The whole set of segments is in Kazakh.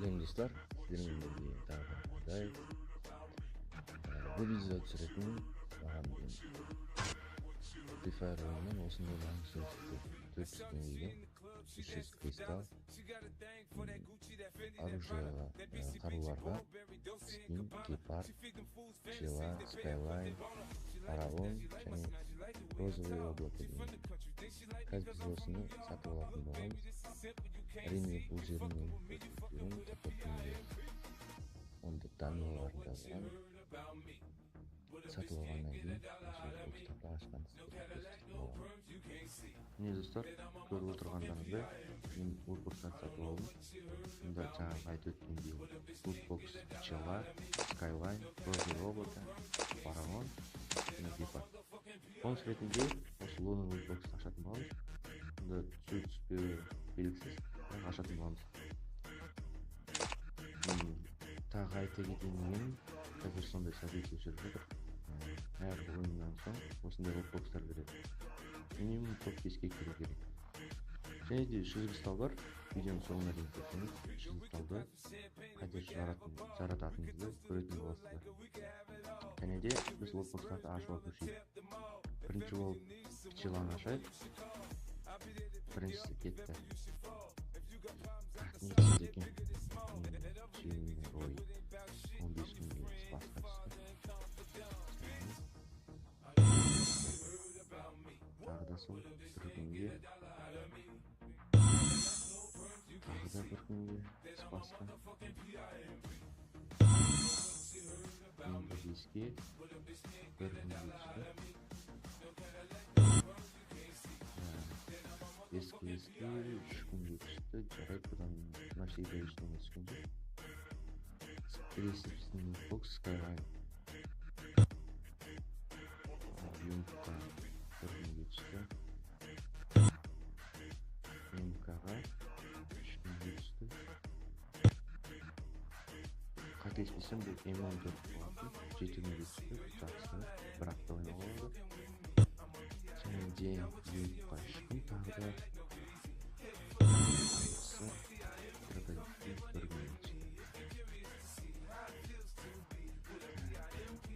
Сәлем достар, сіздермен бірге тағы да Адай. Бұл видеода түсіретін маған бүгін Free Fire ойынынан осындай маңызды 400 теңгеге 300 кристалл оружиеға, қаруларға скин, гепард, пчела, скайлайн, фараон және розовый облако деген. Қазір біз осыны сатып алатын боламыз. Әрине, бұл жерін мен көрсетпеймін, так как менде онда данныйларым жазылған. Сатып алғаннан кейін осы бокстарды ашқан сіздерге көрсететін боламын. Міне достар, көріп отырғандарыңыздай, мен лутбокстарды сатып алдым. Мұнда жаңағы айтып өткендей лутбокс пчела, скайлайн, розовый облако, фараон және гепард. Бонус ретінде осы лунный лутбоксты ашатын боламыз. Мұнда түсу түспеуі белгісіз, бірақ ашатын боламыз. Тағы айта кетейін дегенім, қазір сондай событие жүріп жатыр. Әр ойыннан соң осындай лутбокстар береді. Минимум топ 5-ке кіру керек. Және де 300 кристалл бар. Видеоның соңына дейін көрсеңіз, 300 кристаллды қайда жарататыныңызды көретін боласыздар. Және де біз лутбокстарды ашуға көшейік. Бірінші болып пчеланы ашайық. Біріншісі кетті. Так, не түсті екен? Рой. 15 күнге спасқа түсті. Тағы да сол бір күнге. Тағы да бір күнге спасқа. Енді 5-ке бір күнге түсті. Ескі 3 күнге түсті. Жарайды, бұдан навсегда ештеңе түскен жоқ. Келесі біздің бокс Skyline. Юнкқа бір күнге түсті. МК-ға 3 күнге түсті. Қателеспесем, бұл М14 болатын. 7 күнге түсті. Жақсы, бір апта ойнауға болады. Және де Юнкқа 3 күн, тағы да дробовикке 1 күнге түсті.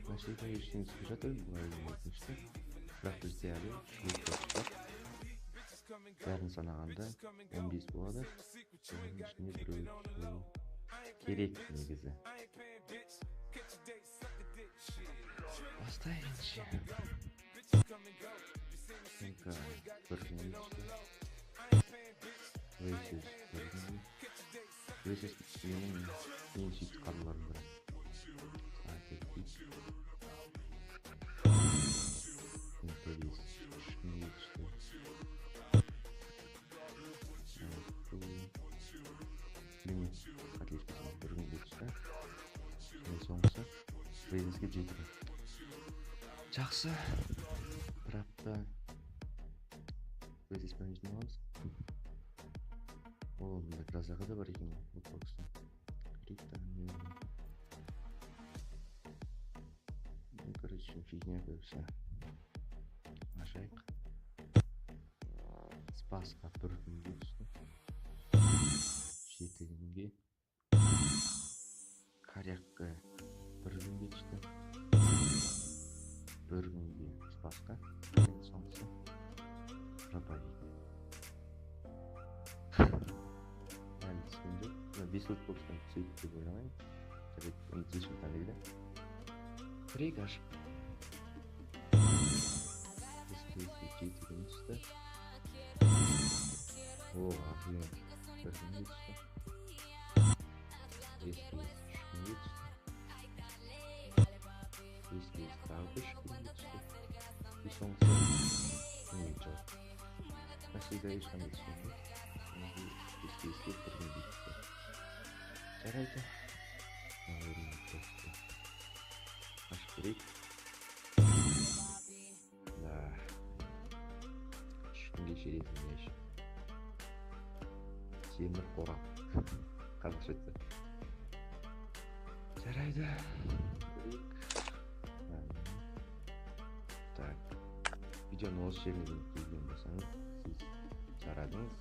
Навсегда ештеңе түспей жатыр, былай өкінішті. Бірақ бізде әлі үш лутбокс бар. Бәрін санағанда 15 болады. Соның ішінде біреу түсу керек негізі. Бастайық ендеше. МК бір күнге түсті. VSS бір күнге. VSS менің ең сүйікті қаруларым бірі. МП5 үш күнге түсті. Міне, қателеспесем, бір күнге түсті. Ең соңғысы VSS-ге 7 күн. Жақсы, бір апта VSS-пен жиналамыз. О, мында грозаға да бар екен лутбокста. Короче, фигня көбісі. Ашайық. Спасқа бір күнге түсті. 7 күнге. Корякка бір күнге түсті. 1 күнге спасқа. Ең соңғысы дробовик. Әлі түскен жоқ. Мына 5 лутбокстан түседі деп ойламаймын. Жарайды, оны шешім таңдайды. Көрейік ашып. 7 күн түсті. О, охренеть. 1 күнге түсті. 5 3 күнге түсті. 5 тағы 3 күнге түсті. И соңғысы күнге жоқ. Навсегда ешқандай түскен жоқ. 5-ке 1 күнге түсті. Жарайды. Ашып көрейік. Да. 3 күнге железный ящик. Темір қорап. Қазақша айтса. Жарайды. Көрейік. Так. Видеоның осы жеріне дейін келген болсаңыз, сіз жарадыңыз.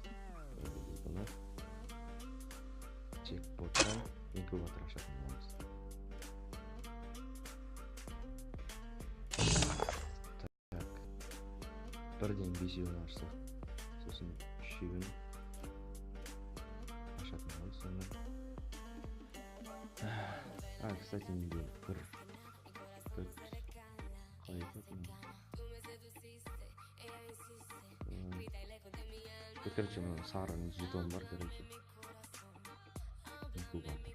Бұны Джекпоттан инкубатор ашатын боламыз. Так, бірден бесеуін ашсақ, сосын үшеуін ашатын боламыз сонымен. А, кстати, менде бір төрт қалай айтады? Короче, мына сары жетон бар, короче. Инкубатор.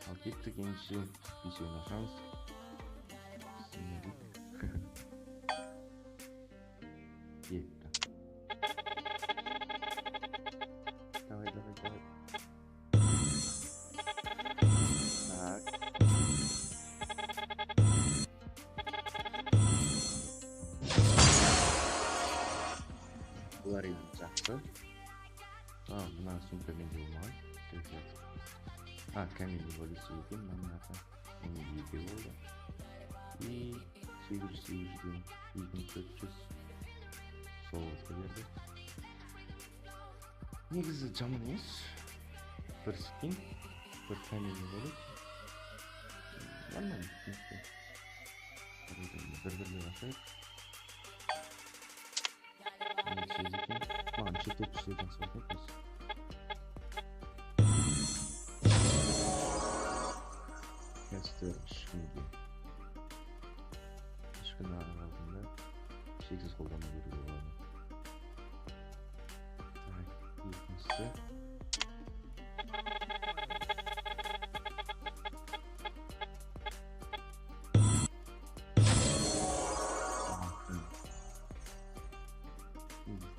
Ал кеттік, ендеше бесеуін ашамыз. Кетті. Давай, давай, давай. Так. Бұлар енді жақсы. А, мына сумка менде болмаған. А, камень эволюция екен, мынаның аты. Оның екеуі болды. И 808-ден 2400 золото берді. Негізі жаман емес. Бір скин, бір камень эволюция. Нормально, в принципе. Бір-бірлеп ашайық. Екен. Маған жеті түссе жақсы болады. Кәсіпкер үш күнге. 3 күн аралығында шексіз қолдана беруге болады. Так, екіншісі.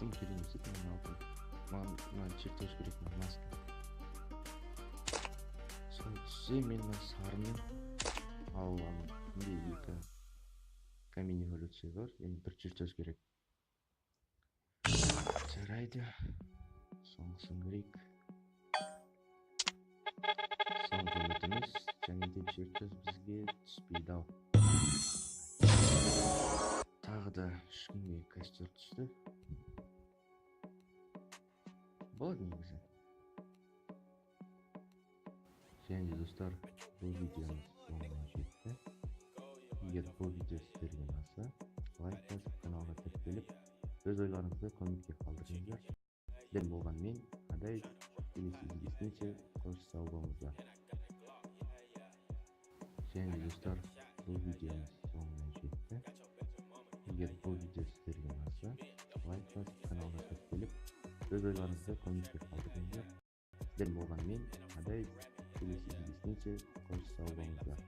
Тым керек емес еді маған алтын. Маған чертеж керек, мына маска. Сол түссе мен мына сарымен ала аламын. Менде 2 камень эволюция бар, енді бір чертеж керек. Жарайды. Соңғысын көрейік. Соңғы үмітіміз, және де чертеж бізге түспейді ау. Тағы да 3 күнге костер түсті. Болады негізі. Және де достар, бұл видеомыз соңына жетті. Егер бұл видео сіздерге ұнаса, лайк басып, каналға тіркеліп, өз ойларыңызды комментке қалдырыңыздар. Сіздер болған мен, Адай, келесі кездескенше қош сау болыңыздар. Және де достар, бұл видеомыз соңына жетті. Егер бұл видео сіздерге ұнаса, лайк басып, каналға тіркеліп, өз ойларыңызды комментке қалдырыңыздар. Сіздер болған мен, Адай, келесі кездескенше қош сау болыңыздар.